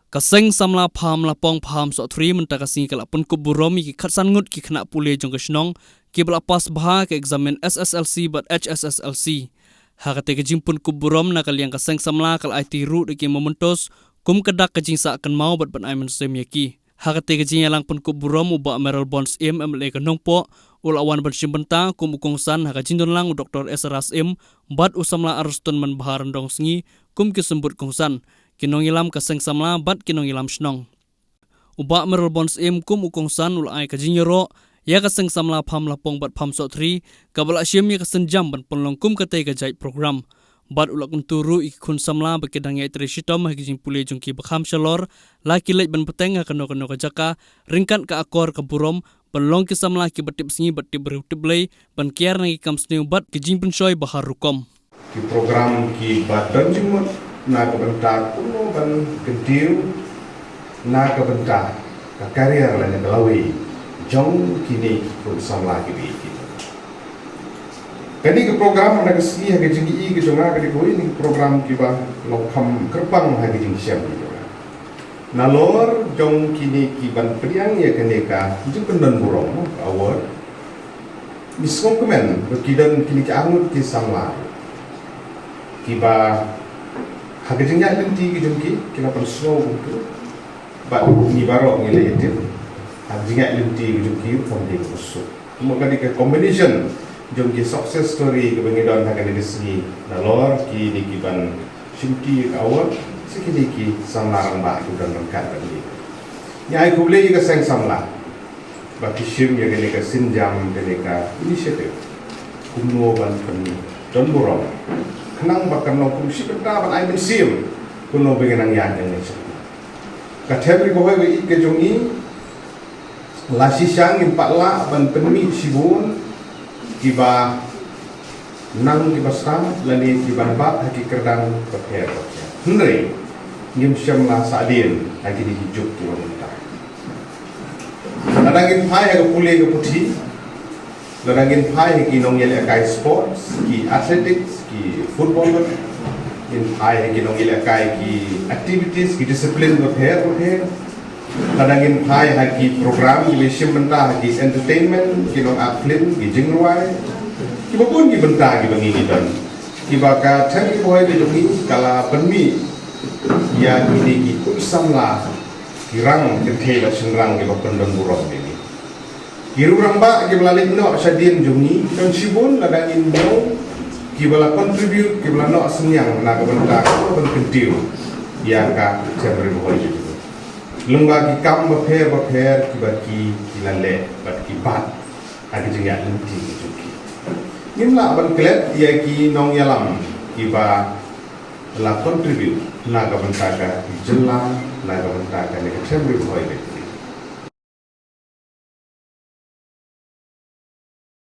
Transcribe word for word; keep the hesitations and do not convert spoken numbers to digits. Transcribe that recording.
Ka Seng Samla Pham Lapong Pham Sohthri mynta ka sngi ka la pynkup burom ïa ki khatsan ngut ki khynnah pule jong ka shnong kiba la pass bha ka eksamin S S L C bad H S S L C. Ha katei ka jingpynkup burom na ka liang ka Seng Samla ka la aiti ruh da ki mementos kum ka dak ka jingsah kynmaw bad ban ai mynsiem ïa ki. Ha katei ka jingïalang pynkup burom u Bah Mayralborn Syiem M L A ka Nongpoh u la wan ban shim bynta kum u kongsan ha ka jingdonlang u Doktor Esra Syiem bad u samla Arston Manbha Ryndongsngi kum ki symbud kongsan, ki nongïalam ka Seng Samla bad ki nongïalam shnong. U Bah Mayralborn Syiem kum u kongsan u la ai ka jingïaroh ïa ka Seng Samla Pham Lapong bad Pham Sohthri kaba la shim ïa ka sienjam ban pynlong kum katei ka jait program. Bad u la kyntu ruh ïa ki khun samla ba ki dang ïaid trei shitom ha ki jingpule jong ki ba kham shalor, la ki leit ban bteng ha kano kano ka jaka ryngkat ka akor ka burom ban long ki samla kiba tip sngi bad tip briew tip Blei ban kiar na ki kam sniew bad ki jingpynshoi ba har rukom. Ki program kiba don jingmut na ka bynta kumno ban kyntiew na ka bynta ka career lane ka lawei jong kine ki khun samla kiba ïeit. Kane ka program na ka sngi ha ka jingïohi ka jong nga ka dei kawei na ki program kiba long kham kyrpang ha ka jingshem ka jong nga. Nalor jong kine ki ban pdiang ïa kane ka jingpyndon burom, award, ngi sngewkmen ba ki don kine ki arngut ki samla kiba ha ka jingïaid lynti ka jong ki, ki la pynsngew kumtu. Bad ngi baroh ngi la ïatip ha ka jingïaid lynti ka jong ki ruh kam dei kaba suk. Kumba ka dei ka combination jong ki success story kaba ngi don ha kane ka sngi, nalor kine ki ban shimti ïa ka award, sa kine ki samla rangbah kiba don ryngkat bad ngi. Ngi ai khublei ïa ka Seng Samla ba ki shim ïa kane ka sienjam, kane ka initiative kumno ban pyndon burom, khnang ba kan long kum shi bynta ban ai mynsiem kumno ba ngi nang ïaid ïa kane. Ka Them Ri Bhoi ba ïeit ka jong ngi, la shisha ngim pat lah ban pynmih shibun kiba nang kiba stad lane kiban bat ha ki kyrdan bapher bapher. Hynrei ngim shym la sahdien ha kine ki juk kiba mynta. Lada ngin phai ha ka pule ka puthi, lada ngin phai ha ki nongïalehkai sports, ki athletics, ki footballer, ngin phai ha ki nongïalehkai ki activities, ki discipline bapher bapher. Lada ngin phai ha ki program kiba shim bynta ha ki entertainment, ki nongat film, ki jingrwai, kiba bun ki bynta kiba ngi ngi don, kiba ka Them Ri Bhoi ka jong ngi ka la pynmih ïa kine ki khun samla, ki rang kynthei bad shynrang kiba pyndon burom ïa ngi. Ki rangbah kiba la leit noh shadien jong ngi ki don shibun, lada ngin ñiew, kiba la contribute, kiba la noh synñiang na ka bynta ka ban kyntiew ïa ka Them Ri Bhoi jong ngi. Lyngba ki kam bapher bapher kiba ki, ki la leh bad ki bat ha ka jingïaid lynti ka jong ki. Ngim lah ban klet ïa ki nongïalam kiba la contribute na ka bynta ka jylla, na ka bynta kane ka Them Ri Bhoi ka jong ngi.